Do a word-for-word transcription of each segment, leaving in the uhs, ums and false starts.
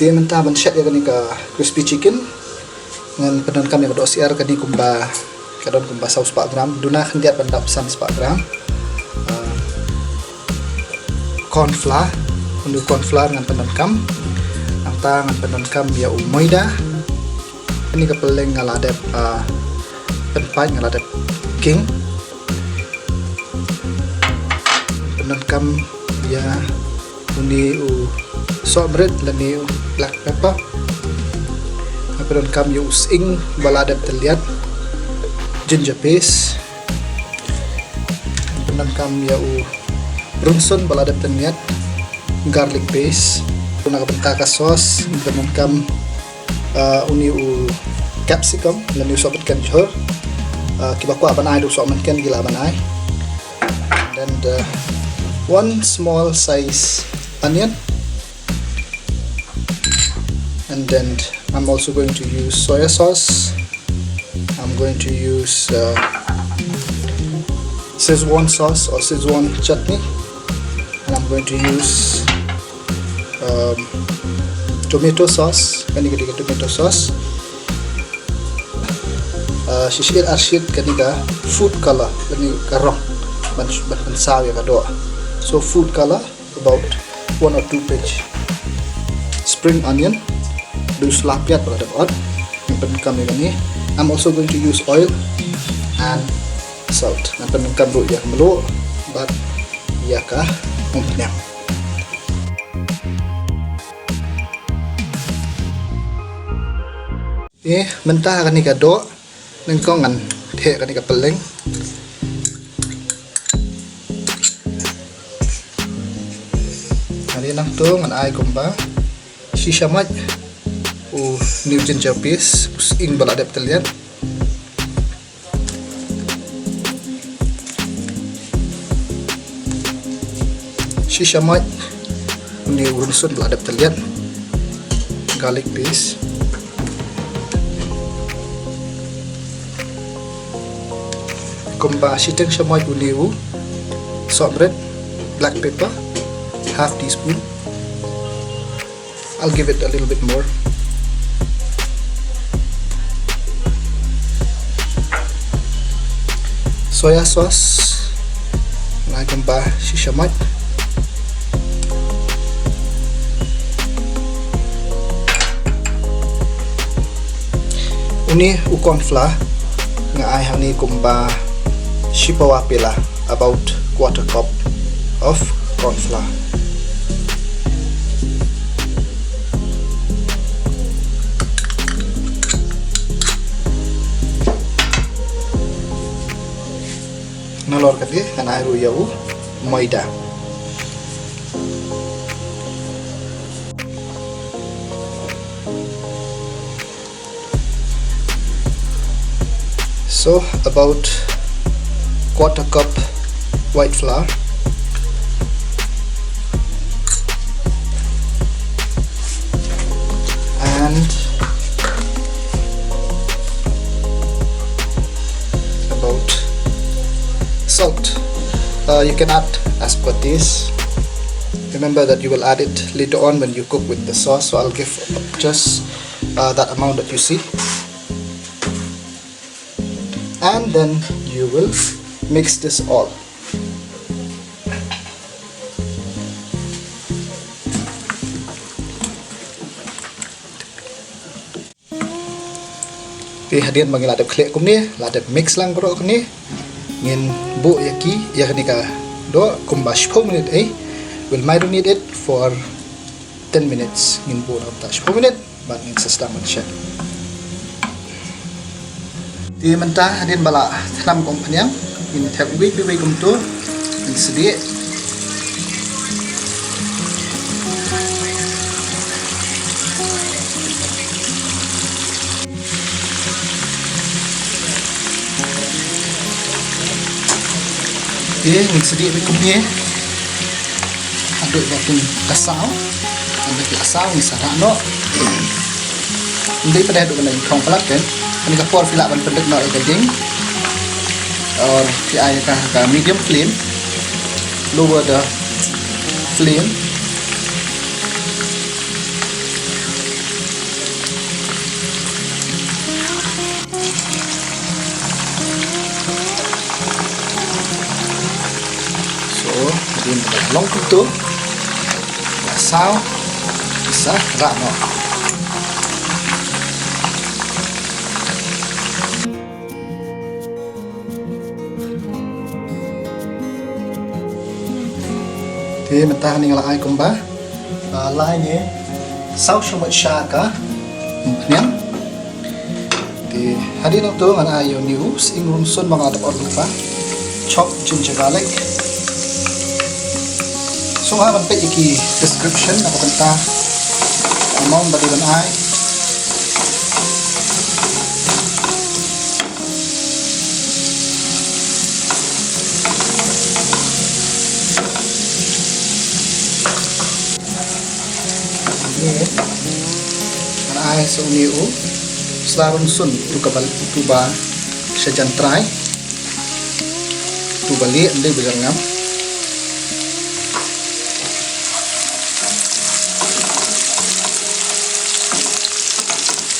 Te mynta ban shet ïa kane ka crispy chicken, ngan pyndonkam ïa ka doh syiar. Kane kumba, ka don kumba saw spah gram, duna khyndiat ban dap san spah gram. Ah, corn flour, une u corn flour ngan pyndonkam. Nangta ngan pyndonkam ïa u maida. Kane ka pylleng nga la dep, ah, pynpait, nga la dep king. Pyndonkam ïa une u sohmrit lane u black pepper. Pyndonkam ïa u sying ba la dep tylliat, ginger paste. Pyndonkam ïa u rynsun ba la dep tylliat, garlic paste. Na ka bynta ka sauce pyndonkam, ah, une u capsicum lane u sohmynken jhur. Ah, kiba kwah ban ai da u sohmynken ki lah ban ai. And then the one small size onion. And then I'm also going to use soya sauce. I'm going to use, uh, Szechuan sauce or Szechuan chutney. And I'm going to use, um, tomato sauce. Kane ka dei ka tomato sauce. Uh, shi shit ar shit kane ka food color, kane ka rong ban, ban pynsaw ïa ka doh. So food color, about one or two pinch. Spring onion, du slap ïat ba la dep ot. Ngan pyndonkam ïa kane. I'm also going to use oil and salt. Ngan pyndonkam ruh ïa ka mluh bad ïa ka umphniang. Te mynta kane ka doh nyngkong ngan theh kane ka pylleng. Hynrei nangta ngan ai kumba shi shamoit une u ginger paste, u sying ba la dep tylliat. Shi shamoit une u rynsun ba la dep tylliat, garlic paste. Kumba shiteng shamoit une u sohmrit, black pepper, half teaspoon. I'll give it a little bit more. Soya sauce, ngan ai kumba shi shamoit. Une u corn flour nga ai hangne kumba shi pawa pela, about quarter cup of corn flour. Nalor kata ngan ai ruh ïa u maida. So about quarter cup white flour and about salt. Uh, you can add as per taste. Remember that you will add it later on when you cook with the sauce. So I'll give just, uh, that amount that you see. And then you will mix this all. Te hadien ba ngi la dep khleh kumne, la dep mix lang baroh kane, ngin buh ïa ki, ïa kane ka doh kumba shiphew minit ei. We'll marinate it for ten minutes. Ngin buh na kumta shiphew minit. Bad ngin sa sdang ban shet. Te mynta hadien ba la thnam ka umphniang, ngin thep iwei pa iwei kumto, ngin sdieh. Te ngin sdieh iwei kumne. Haduh ba kin da saw. Haba ki la saw ngin sa rah noh. Ym dei pat haduh ban da jingkhong palat, kan. Kane ka por phi lah ban pyndik noh ïa ka ding. Or phi ai ka, ka medium flame. Lower the flame. Long kumto. Saw. Sa rah noh. Te mynta hangne nga la ai kumba, ah, lai ne saw shamoit sha ka umphniang. Te hadien nangto ngan ai ïa une u sying rynsun ba nga la dep order lypa. Chopped ginger garlic. Sngewbha ban peit ïa ki description na ka bynta amount ba dei ban ai. Ngan ai sa une u sla rynsun, uto kaba, uto ba sha jan trai. Uto ba lieh, ym dei ba jan ngam.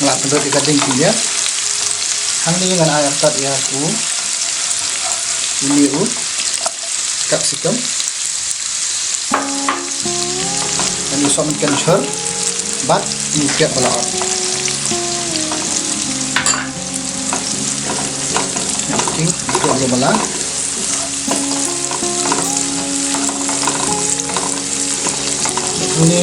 Nga la pynrem ïa ka ding ki ïa. Hangne ngan ai artat ïa u, une u capsicum. Ngan ïa soh mynken jhur bad une u piat ba la ot. King, ito alo bala. Une.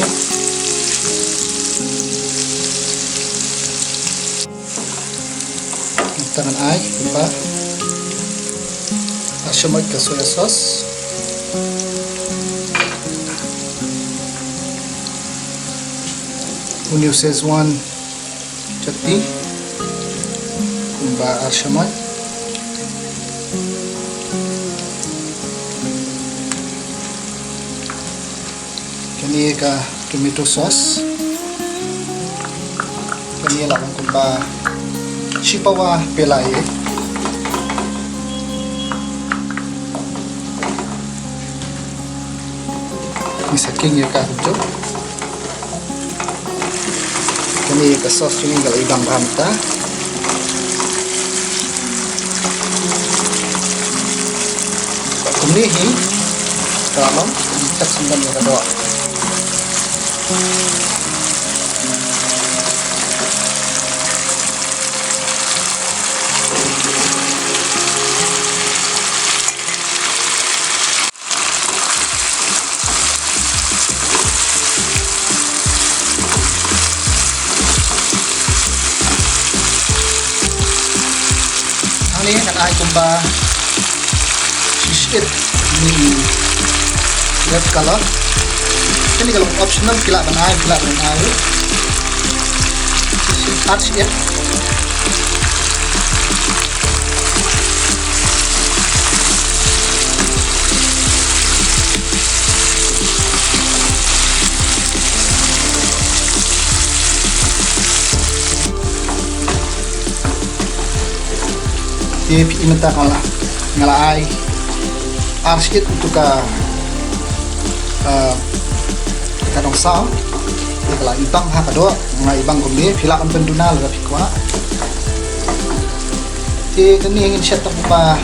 Ngan ai kumba ar shamoit ka soya sauce. Une u Szechuan chutney kumba ar shamoit. Kane ka tomato sauce. Kane la long kumba shi pawa pela ïa. Ngi sa king ïa ka kumjuh. Kane ka sauce jong ngi ka la ibang bha mynta. Kumne hi ka long, kat sendam ïa ka doh. Hangne ngan ai kumba shi shit, hmm, red color. Kane ka long optional, phi lah ban ai, phi lah ban ai. Ar shit. Te phi i mynta nga la, nga la ai ar shit uto ka, ah, ka dong saw. Te ka la ibang ha ka doh, nga ibang kumne, phi lah ban pynduna lada phi kwah. Te kane ngin shet tang kumba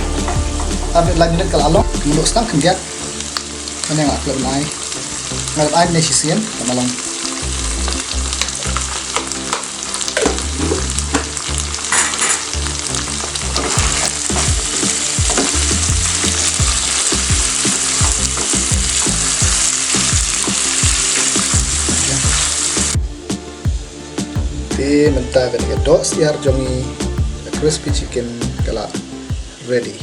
arphew lai minit ka la long, ngin ïoh sdang khyndiat. Kane nga la klet ban ai. Nga la ai ne shisien, ka la long. Te mynta kane ka doh syiar jong ngi, ka crispy chicken ka la ready.